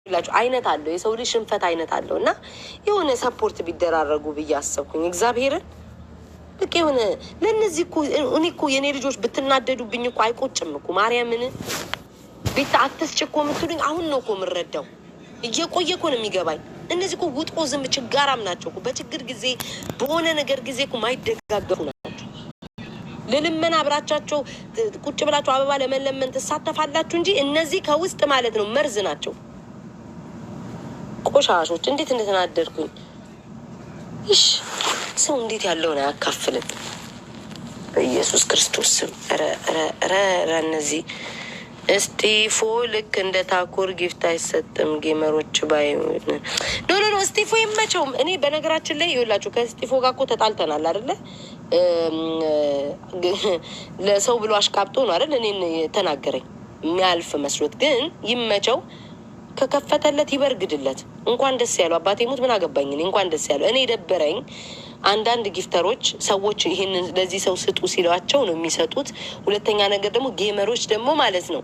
ላችሁ አይነት አለው፣ የሰው ልጅ ሽንፈት አይነት አለው እና የሆነ support ቢደራረጉ ብዬ አሰብኩኝ። እግዚአብሔርን በቃ የሆነ ለእነዚህ እኮ እኔ እኮ የእኔ ልጆች ብትናደዱብኝ እኮ አይቆጭም እኮ። ማርያምን ቤት አትስጭ እኮ የምትሉኝ አሁን ነው እኮ የምረዳው። እየቆየ እኮ ነው የሚገባኝ። እነዚህ እኮ ውጦ ዝም ችጋራም ናቸው እኮ። በችግር ጊዜ በሆነ ነገር ጊዜ እኮ ማይደጋገፉ ናቸው። ለልመና አብራቻቸው ቁጭ ብላችሁ አበባ ለመለመን ትሳተፋላችሁ እንጂ እነዚህ ከውስጥ ማለት ነው መርዝ ናቸው። ቆሻሾች። እንዴት እንደተናደድኩኝ። ይሽ ሰው እንዴት ያለውን አያካፍልም። በኢየሱስ ክርስቶስ ስም ረ ረ ረ እነዚህ እስጢፎ ልክ እንደ ታኩር gift አይሰጥም። Gamer ኦች ባይ no no no፣ እስጢፎ ይመቸውም። እኔ በነገራችን ላይ ይኸውላችሁ ከእስጢፎ ጋር እኮ ተጣልተናል አይደለ? ለሰው ብሎ አሽቃብጦ ነው አይደል? እኔን ተናገረኝ የሚያልፍ መስሎት፣ ግን ይመቸው። ከከፈተለት ይበርግድለት። እንኳን ደስ ያለው። አባቴ ሙት ምን አገባኝ እኔ። እንኳን ደስ ያለው። እኔ ደበረኝ አንዳንድ gifter ኦች ሰዎች ይህንን ለዚህ ሰው ስጡ ሲሏቸው ነው የሚሰጡት። ሁለተኛ ነገር ደግሞ gamer ኦች ደግሞ ማለት ነው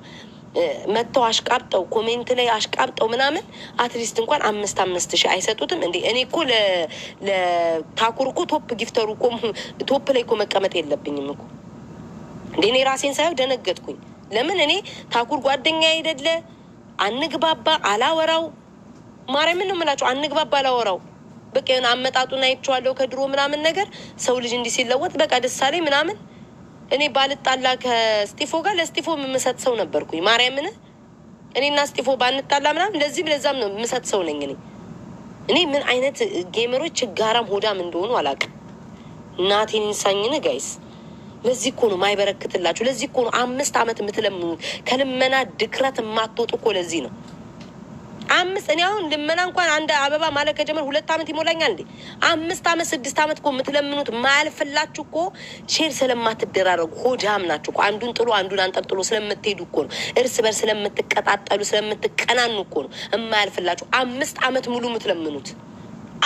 መጥተው አሽቃብጠው comment ላይ አሽቃብጠው ምናምን at least እንኳን አምስት አምስት ሺህ አይሰጡትም እንዴ? እኔ እኮ ለታኩር እኮ top gifter ኡ እኮ top ላይ እኮ መቀመጥ የለብኝም እኮ እንዴ። እኔ ራሴን ሳየው ደነገጥኩኝ። ለምን እኔ ታኩር ጓደኛ አይደለ፣ አንግባባ፣ አላወራው። ማርያምን ነው የምላቸው፣ አንግባባ፣ አላወራው። በቃ የሆነ አመጣጡን አይቼዋለሁ ከድሮ ምናምን ነገር። ሰው ልጅ እንዲህ ሲለወጥ በቃ ደስ አለኝ ምናምን። እኔ ባልጣላ ከስጢፎ ጋር ለስጢፎ የምሰጥ ሰው ነበርኩኝ። ማርያምን እኔና ስጢፎ ባንጣላ ምናምን ለዚህም ለዛም ነው የምሰጥ ሰው ነኝ እኔ። እኔ ምን አይነት gamer ኦች ችጋራም ሆዳም እንደሆኑ አላውቅም። እናቴን ይንሳኝን guys። ለዚህ እኮ ነው ማይበረክትላችሁ። ለዚህ እኮ ነው 5 ዓመት የምትለምኑት። ከልመና ድክረት የማትወጡ እኮ ለዚህ ነው። አምስት እኔ አሁን ልመና እንኳን አንድ አበባ ማለት ከጀመር 2 ዓመት ይሞላኛል እንዴ? 5 ዓመት 6 ዓመት እኮ የምትለምኑት ማያልፍላችሁ እኮ share ስለማትደራረጉ ሆዳም ናችሁ እኮ። አንዱን ጥሎ አንዱን አንጠልጥሎ ስለምትሄዱ እኮ ነው። እርስ በርስ ስለምትቀጣጠሉ ስለምትቀናኑ እኮ ነው የማያልፍላችሁ። 5 ዓመት ሙሉ የምትለምኑት፣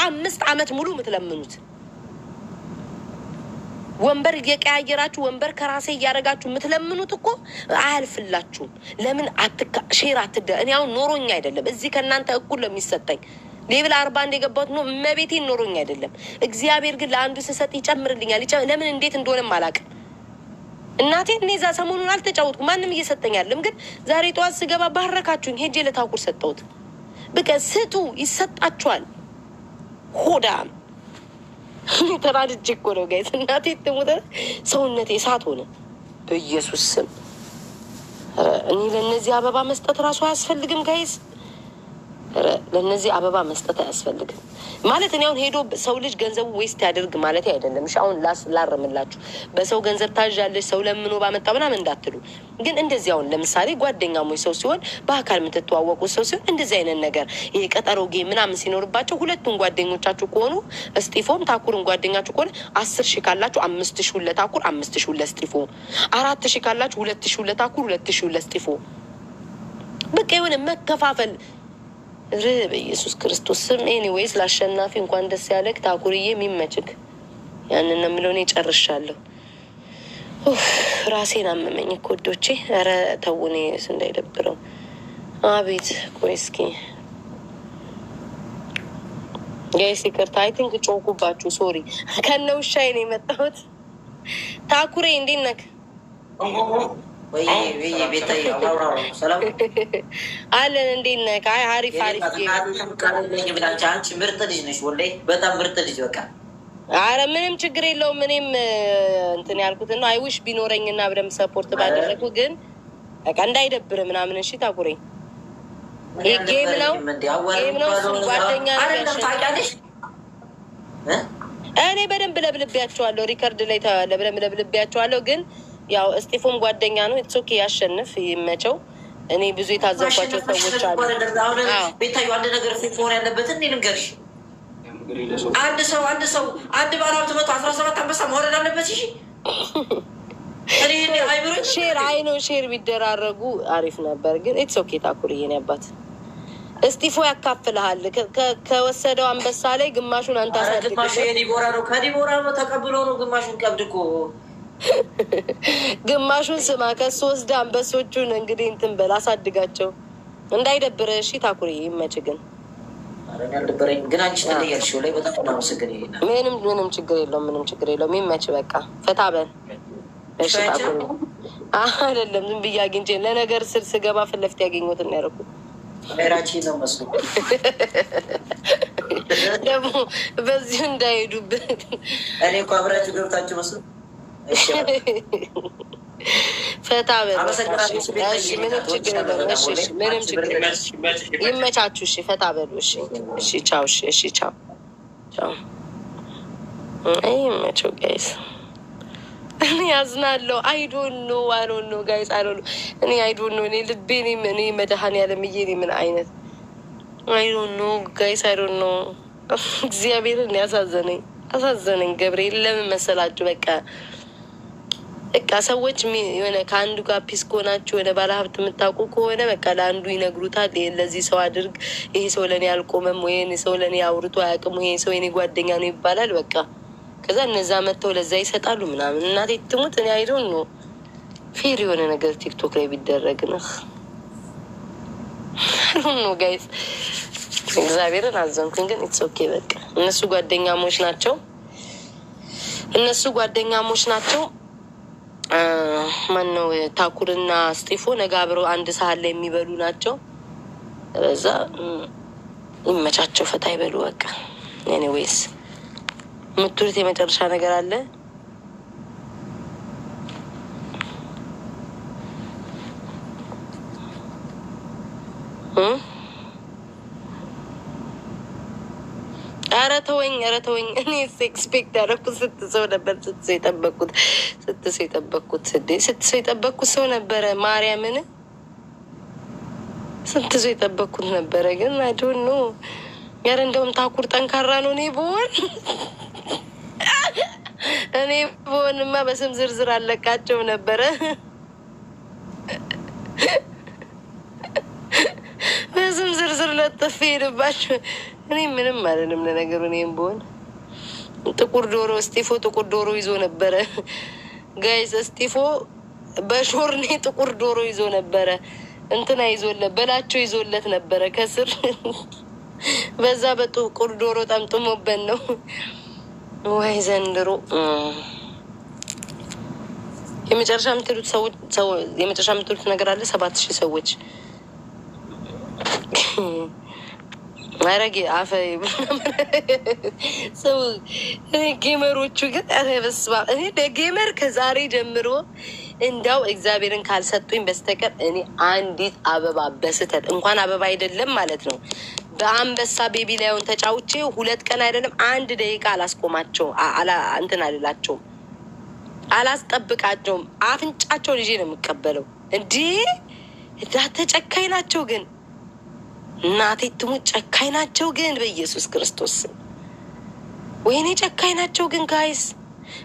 5 ዓመት ሙሉ የምትለምኑት፣ ወንበር እየቀያየራችሁ ወንበር ከራሴ እያደረጋችሁ የምትለምኑት እኮ አያልፍላችሁም። ለምን አትካ share አትደ እኔ አሁን ኖሮኝ አይደለም፣ እዚህ ከእናንተ እኩል ለሚሰጠኝ level 41 የገባሁት ነው። እመቤቴን ኖሮኝ አይደለም። እግዚአብሔር ግን ለአንዱ ስሰጥ ይጨምርልኛል። ለምን እንዴት እንደሆነም አላውቅም። እናቴ እኔ እዛ ሰሞኑን አልተጫወትኩም፣ ማንም እየሰጠኝ አይደለም። ግን ዛሬ ጠዋት ስገባ ባረካችሁኝ፣ ሄጄ ለታኩር ሰጠሁት። በቃ ስጡ፣ ይሰጣችኋል። ሆዳም ተናድጄ እኮ ነው guys። እናቴ ትሙት ሰውነቴ እሳት ሆነ። በኢየሱስ ስም ኧረ እኔ ለእነዚህ አበባ መስጠት እራሱ አያስፈልግም guys። ኧረ ለእነዚህ አበባ መስጠት አያስፈልግም ማለት እኔ አሁን ሄዶ ሰው ልጅ ገንዘቡ waste ያደርግ ማለት አይደለም። እሺ አሁን ላርምላችሁ፣ በሰው ገንዘብ ታዣለች ሰው ለምኖ ባመጣ ምናምን እንዳትሉ። ግን እንደዚህ አሁን ለምሳሌ ጓደኛሞች ሰው ሲሆን፣ በአካል የምትተዋወቁ ሰው ሲሆን፣ እንደዚህ አይነት ነገር ይሄ ቀጠሮ game ምናምን ሲኖርባቸው ሁለቱም ጓደኞቻችሁ ከሆኑ፣ እስጢፎም ታኩርም ጓደኛችሁ ከሆነ፣ 10,000 ካላችሁ 5,000 ለታኩር፣ 5,000 ለስጢፎ፣ 4,000 ካላችሁ 2,000 ለታኩር፣ 2,000 ለስጢፎ። በቃ የሆነ መከፋፈል ር በኢየሱስ ክርስቶስ ስም። Anyways ለአሸናፊ እንኳን ደስ ያለክ ታኩርዬ፣ የሚመችክ። ያንን ነው የምለው። እኔ ጨርሻለሁ። ኡፍ፣ ራሴን አመመኝ እኮ ወዶቼ። ኧረ ተው፣ እኔ እንዳይደብረው። አቤት ቆይ እስኪ guys ይቅርታ፣ I think ጮኩባችሁ። Sorry። ከነ ውሻዬ ነው የመጣሁት። ታኩሬ እንዴት ነክ? ወይ ወይ ቤታዬ፣ ሰላም። አለን። እንዴት ነህ? አይ አሪፍ አሪፍ game። ብላንቺ አንቺ ምርጥ ልጅ ነሽ፣ ወላሂ በጣም ምርጥ ልጅ በቃ። አረ ምንም ችግር የለውም። እኔም እንትን ያልኩት ነው። I wish ቢኖረኝና በደንብ support ባደረግኩ፣ ግን በቃ እንዳይደብር ምናምን። እሺ ታኩሬ፣ ይሄ game ነው፣ game ነው። እሱም ጓደኛ ነው። አይደለም። ያሸንፍ። ታውቂያለሽ እ? እኔ በደንብ ለብልቤያቸዋለሁ። Record ላይ በደንብ ለብልቤያቸዋለሁ። ግን ያው እስጢፎም ጓደኛ ነው። It's okay፣ ያሸንፍ፣ ይመቸው። እኔ ብዙ የታዘብኳቸው ሰዎች አሉ። አሁን አዎ። ቤታዩ አንድ ነገር ፊት መሆን ያለበትን እኔ ልንገርሽ። አንድ ሰው አንድ ባለሀብት መቶ 17 አንበሳ መውረድ አለበት። እሺ እኔ ይሄን አይምሮ Share አይ ነው share ቢደራረጉ አሪፍ ነበር። ግን it's okay ታኩርዬ፣ የኔ አባት እስጢፎ ያካፍልሃል። ከወሰደው አንበሳ ላይ ግማሹን አንተ ኧረ ግማሹ አሳድግለት። የዲቦራ ነው። ከዲቦራ ተቀብሎ ነው ግማሹን ቀብድ እኮ። ግማሹን ስማ፣ ከሱ ወስደህ አንበሶቹን እንግዲህ እንትን በል አሳድጋቸው። እንዳይደብርህ እሺ። ታኩሪ ይመች ግን። ኧረ እኔ አልደበረኝም፣ ግን አንቺ ትለያለሽ ላይ በጣም እናመሰግን። ምንም ምንም ችግር የለውም። ምንም ችግር የለውም። ይመች በቃ ፈታ በል እሺ። ታኩሪ አይደለም ዝም ብዬ አግኝቼ ለነገር ስል ስገባ ፊት ለፊት ያገኘሁትን ነው ያደረኩት። ሜራችን ነው መስሎ። ደግሞ በዚሁ እንዳይሄዱብን። እኔ እኮ አብራችሁ ገብታችሁ መስሎ። ፈታ በል። እሺ፣ ምንም ችግር የለውም። እሺ፣ እሺ፣ ምንም ችግር የለውም። ይመቻችሁ። እሺ፣ ፈታ በሉ። እሺ፣ እሺ፣ ቻው። እሺ፣ እሺ፣ ቻው፣ ቻው። ይመቸው guys። እኔ ያዝናለሁ። I don't know, I don't know, guys, I don't know። እኔ I don't know። እኔ ልቤ እኔ መድኃኒዓለም እኔ ምን አይነት I don't know, guys, I don't know። እግዚአብሔርን ያሳዘነኝ አሳዘነኝ። ገብርኤል ለምን መሰላችሁ? በቃ ሰዎች የሆነ ከአንዱ ጋር peace ከሆናችሁ፣ የሆነ ባለሀብት የምታውቁ ከሆነ በቃ ለአንዱ ይነግሩታል። ይሄን ለዚህ ሰው አድርግ፣ ይሄ ሰው ለእኔ አልቆመም፣ ወይ ይሄ ሰው ለእኔ አውርቶ አያውቅም፣ ይሄ ሰው የኔ ጓደኛ ነው ይባላል። በቃ ከዛ እነዛ መጥተው ለዛ ይሰጣሉ ምናምን። እናቴ ትሙት እኔ I don't know። Fair የሆነ ነገር ቲክቶክ ላይ ቢደረግ ነህ። I don't know, guys፣ እግዚአብሔርን አዘንኩኝ። ግን it's okay፣ በቃ እነሱ ጓደኛሞች ናቸው። እነሱ ጓደኛሞች ናቸው። ማን ነው ታኩርና ስጢፎ ነገ አብረው አንድ ሳህን ላይ የሚበሉ ናቸው። በዛ ይመቻቸው፣ ፈታ ይበሉ። በቃ anyways የምትሉት የመጨረሻ ነገር አለ? እ? ኧረ ተወኝ፣ ኧረ ተወኝ። እኔ expect ያደረኩት ስንት ሰው ነበር? ስንት ሰው የጠበቅኩት፣ ስንት ሰው የጠበቅኩት፣ እንዴ ስንት ሰው የጠበቅኩት ሰው ነበረ። ማርያምን ስንት ሰው የጠበቅኩት ነበረ። ግን I don't know። ኧረ እንደውም ታኩር ጠንካራ ነው። እኔ ብሆንማ በስም ዝርዝር አለቃቸው ነበረ። በስም ዝርዝር ለጥፌ ሄድባቸው። እኔ ምንም አልልም። ለነገሩ እኔም ብሆን ጥቁር ዶሮ፣ እስጢፎ ጥቁር ዶሮ ይዞ ነበረ። Guys፣ እስጢፎ በሾርኔ ጥቁር ዶሮ ይዞ ነበረ። እንትና ይዞለት በላቸው ይዞለት ነበረ ከስር፣ በዛ በጥቁር ዶሮ ጠምጥሞበት ነው። ወይ ዘንድሮ። የመጨረሻ የምትሉት ሰው የመጨረሻ የምትሉት ነገር አለ? 7,000 ሰዎች አረጌ አፈ ሰው gamer ኦቹ ግን ኧረ በስመ አብ። እኔ ለ gamer ከዛሬ ጀምሮ እንዳው እግዚአብሔርን ካልሰጡኝ በስተቀር እኔ አንዲት አበባ በስህተት እንኳን አበባ አይደለም ማለት ነው በአንበሳ baby lion ተጫውቼ 2 ቀን አይደለም አንድ ደቂቃ አላስቆማቸው፣ እንትን አልላቸውም፣ አላስጠብቃቸውም። አፍንጫቸውን ይዤ ነው የምቀበለው። እንዲህ እንዳተ ጨካኝ ናቸው ግን፣ እናቴ ትሙት ጨካኝ ናቸው ግን፣ በኢየሱስ ክርስቶስ ስም ወይኔ ጨካኝ ናቸው ግን guys።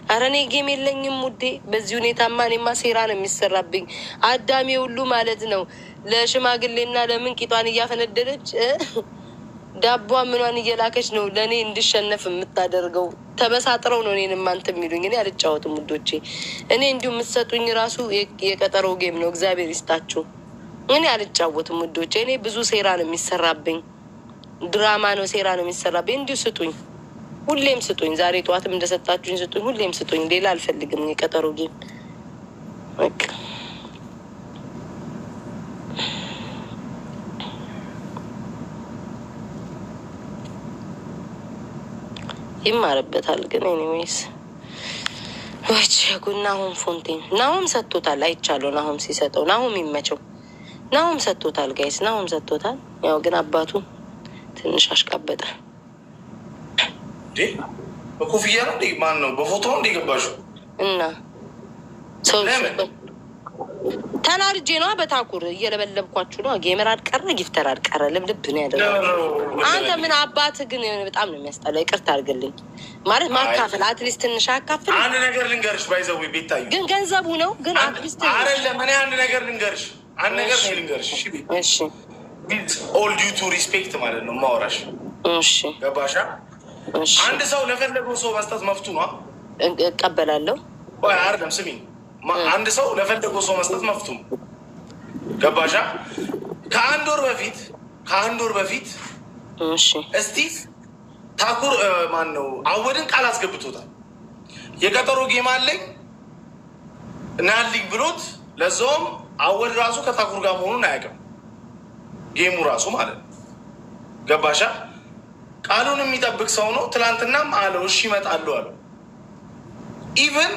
ኧረ እኔ game የለኝም ውዴ። በዚህ ሁኔታማ እኔማ ሴራ ነው የሚሰራብኝ። አዳሜ ሁሉ ማለት ነው ለሽማግሌና ለምን ቂጧን እያፈነደለች ዳቧ ምኗን እየላከች ነው ለእኔ እንድሸነፍ የምታደርገው። ተበሳጥረው ነው እኔን እንትን የሚሉኝ። እኔ አልጫወትም ውዶቼ። እኔ እንዲሁ የምትሰጡኝ ራሱ የቀጠሮ game ነው። እግዚአብሔር ይስጣችሁ። እኔ አልጫወትም ውዶቼ። እኔ ብዙ ሴራ ነው የሚሰራብኝ። ድራማ ነው፣ ሴራ ነው የሚሰራብኝ። እንዲሁ ስጡኝ፣ ሁሌም ስጡኝ። ዛሬ ጠዋትም እንደሰጣችሁኝ ስጡኝ፣ ሁሌም ስጡኝ። ሌላ አልፈልግም። የቀጠሮ game በቃ። ይማርበታል። ግን anyways ወች ጉድ። ናሆም ፎንቴን ናሆም ሰጥቶታል። አይቻለሁ ናሆም ሲሰጠው። ናሆም ይመቸው። ናሆም ሰጥቶታል guys፣ ናሆም ሰጥቶታል። ያው ግን አባቱ ትንሽ አሽቃበጠ። እንዴ በኮፍያ ነው እንዴ? ማን ነው? በፎቶ ነው እንዴ የገባሽው? እና ሰው ለምን? ተናድጄ ነዋ። በታኩር እየለበለብኳችሁ ነው። Gamer አልቀረ gifter አልቀረ ልብልብ ነው ያደረገው። አንተ ምን አባት ግን በጣም ነው የሚያስጠላ። ይቅርታ አድርግልኝ ማለት ማካፈል at least ትንሽ አካፍል። አንድ ነገር ልንገርሽ፣ by the way ቤታዩ ግን ገንዘቡ ነው ግን at least አይደለም። እኔ አንድ ነገር ልንገርሽ፣ አንድ ነገር ነው ልንገርሽ። እሺ ቤት እሺ። With all due to respect ማለት ነው የማወራሽ። እሺ። ገባሻ? እሺ። አንድ ሰው ለፈለገው ሰው መስጠት መብቱ ነው። እቀበላለሁ። ቆይ አይደለም፣ ስሚኝ፣ አንድ ሰው ለፈለገው ሰው መስጠት መብቱ ነው። ገባሻ? ከአንድ ወር በፊት እስቲቭ ታኩር ማን ነው አወድን ቃል አስገብቶታል። የቀጠሮ game አለኝ ናልኝ ብሎት፣ ለዛውም አወድ ራሱ ከታኩር ጋር መሆኑን አያውቅም። Game ኡ ራሱ ማለት ነው። ገባሻ? ቃሉን የሚጠብቅ ሰው ነው። ትናንትናም አለው፣ እሺ እመጣለሁ አለው። Even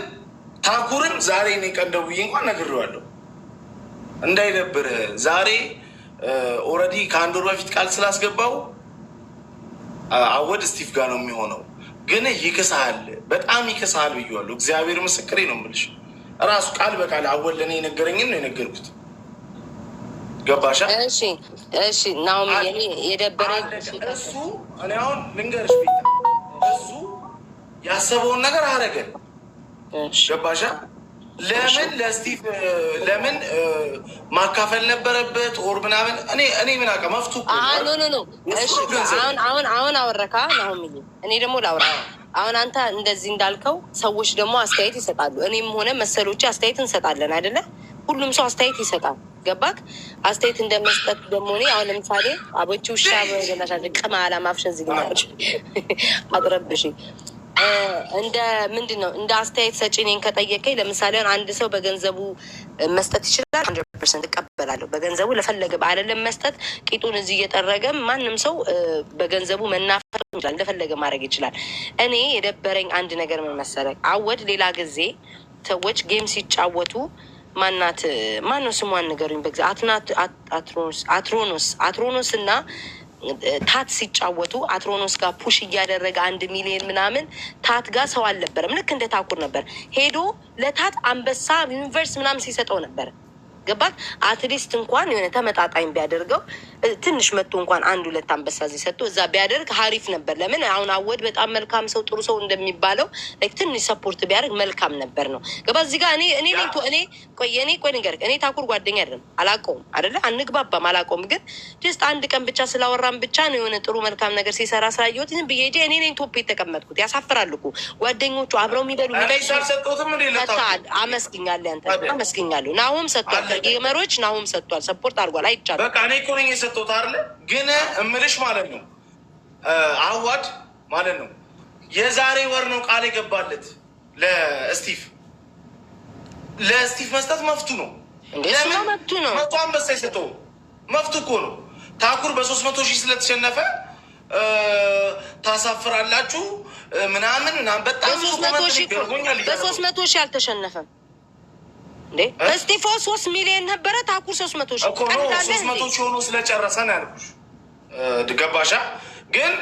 ታኩርን ዛሬ እኔ ቀን ደውዬ እንኳን ነግሬዋለሁ፣ እንዳይደብርህ ዛሬ already ከአንድ ወር በፊት ቃል ስላስገባው አወድ ስቲቭ ጋር ነው የሚሆነው፣ ግን ይክስሃል፣ በጣም ይክስሃል ብዬዋለሁ። እግዚአብሔር ምስክሬ ነው የምልሽ። እራሱ ቃል በቃል አወድ ለእኔ የነገረኝን ነው የነገርኩት። ገባሻ? እሺ ናኦሚ፣ የኔ የደበረኝ እሱ እኔ አሁን ልንገርሽ ቤታ፣ እሱ ያሰበውን ነገር አረገ። ገባሻ? ለምን ለስቲቭ ለምን ማካፈል ነበረበት or ምናምን? እኔ ምን አውቃ መፍቱ እኮ ነው። No, no, no። የእሱ ገንዘብ። አሁን አወረካ ናሆምዬ፣ እኔ ደግሞ ላውራ። አሁን አንተ እንደዚህ እንዳልከው ሰዎች ደግሞ አስተያየት ይሰጣሉ። እኔም ሆነ መሰሎች አስተያየት እንሰጣለን አይደለ? ሁሉም ሰው አስተያየት ይሰጣል። ገባክ? አስተያየት እንደመስጠት ደግሞ እኔ አሁን ለምሳሌ አቦቺ ውሻ ቅማላ ማፍሸን ዝግናች አጥረብሽ እንደ ምንድን ነው እንደ አስተያየት ሰጪ እኔን ከጠየቀኝ፣ ለምሳሌ አሁን አንድ ሰው በገንዘቡ መስጠት ይችላል። 100% እቀበላለሁ። በገንዘቡ ለፈለገ አይደለም መስጠት፣ ቂጡን እዚህ እየጠረገ ማንም ሰው በገንዘቡ መናፈቅ ይችላል፣ እንደፈለገ ማድረግ ይችላል። እኔ የደበረኝ አንድ ነገር ምን መሰለህ? አወድ ሌላ ጊዜ ሰዎች game ሲጫወቱ ማናት፣ ማነው ስሟን ንገሩኝ። በጊዜ አትሮኖስ አትሮኖስ እና ታት ሲጫወቱ አትሮኖስ ጋር push እያደረገ 1 ሚሊዮን ምናምን ታት ጋር ሰው አልነበረም። ልክ እንደ ታኩር ነበር። ሄዶ ለታት አንበሳ universe ምናምን ሲሰጠው ነበር። ገባክ? At least እንኳን የሆነ ተመጣጣኝ ቢያደርገው፣ ትንሽ መቶ እንኳን አንድ ሁለት አንበሳ እዚህ ሰጥቶ እዛ ቢያደርግ ሀሪፍ ነበር። ለምን አሁን አወድ በጣም መልካም ሰው፣ ጥሩ ሰው እንደሚባለው like ትንሽ support ቢያደርግ መልካም ነበር ነው። ገባ? እዚህ ጋር እኔ ነኝ እኔ ቆይ እኔ ቆይ ንገርክ፣ እኔ ታኩር ጓደኛ አይደለም፣ አላውቀውም፣ አይደለ አንግባባም፣ አላውቀውም። ግን just አንድ ቀን ብቻ ስላወራን ብቻ ነው የሆነ ጥሩ መልካም ነገር ሲሰራ ስላየሁት ዝም ብዬ ሄጄ እኔ ነኝ top የተቀመጥኩት። ያሳፍራል እኮ ጓደኞቹ አብረው የሚበሉ እኔ የሚጠጡ ሳልሰጠሁትም እንዴ ለታኩር? ሰጥተሃል። አመስግኛለሁ፣ አንተ አመስግኛለሁ። ናሆም ሰጥቷል። ከ gamer ኦች ናሆም ሰጥቷል። Support አድርጓል። አይቻልም። በቃ እኔ እኮ ነኝ የሰጠሁት አይደለ? ግን እምልሽ ማለት ነው አዋድ ማለት ነው የዛሬ ወር ነው ቃል የገባለት ለስቲቭ። ለስቲቭ መስጠት መፍቱ ነው። እንዴ እሱማ መብቱ ነው። 100 አንበሳ የሰጠው መፍቱ እኮ ነው። ታኩር በ300,000 ስለተሸነፈ ታሳፍራላችሁ ምናምን ምናምን በጣም ብዙ በሶስት መቶ comment ሺህ ገርሞኛል እያለ ነው። በ300,000 አልተሸነፈም እንዴ እስጢፎ 3 ሚሊዮን ነበረ። ታኩር 300,000 እኮ ነው። ቀልዳለህ ሶስት መቶ እንዴ? ሺህ ሆኖ ስለጨረሰ ነው ያልኩሽ። ገባሻ? ግን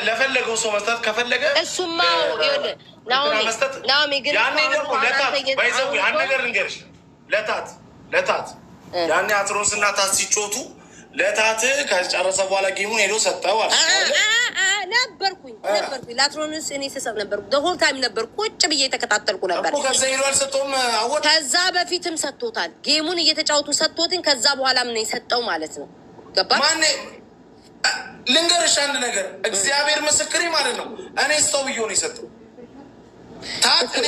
ለፈለገው ሰው መስጠት ከፈለገ እሱማ ይኸውልህ ናኦሚ እንትና መስጠት ናኦሚ ግን ያኔ እኮ ደግሞ አሁን ለታት አንተ by the way አሁን አንድ እኮ ነገር ልንገርሽ፣ ለታት ያኔ አትሮስ እና ታት ሲጮቱ ለታት ከጨረሰ በኋላ game ኡን ሄዶ ሰጠው አልሽ አይደለ? ነበርኩኝ ነበርኩኝ ላትሮንስ እኔ ስሰጥ ነበርኩ። Whole time ነበር ቁጭ ብዬ የተከታተልኩ ነበር። እኮ ከዛ ሄዶ አልሰጠውም አወቅ። ከዛ በፊትም ሰጥቶታል። Game ኡን እየተጫወቱ ሰጥቶትን ከዛ በኋላም ነው የሰጠው ማለት ነው። ገባ? ማን ልንገርሽ አንድ ነገር፣ እግዚአብሔር ምስክሬ ማለት ነው። እኔ ስጠው ብዬ ነው የሰጠው። ታት እኔ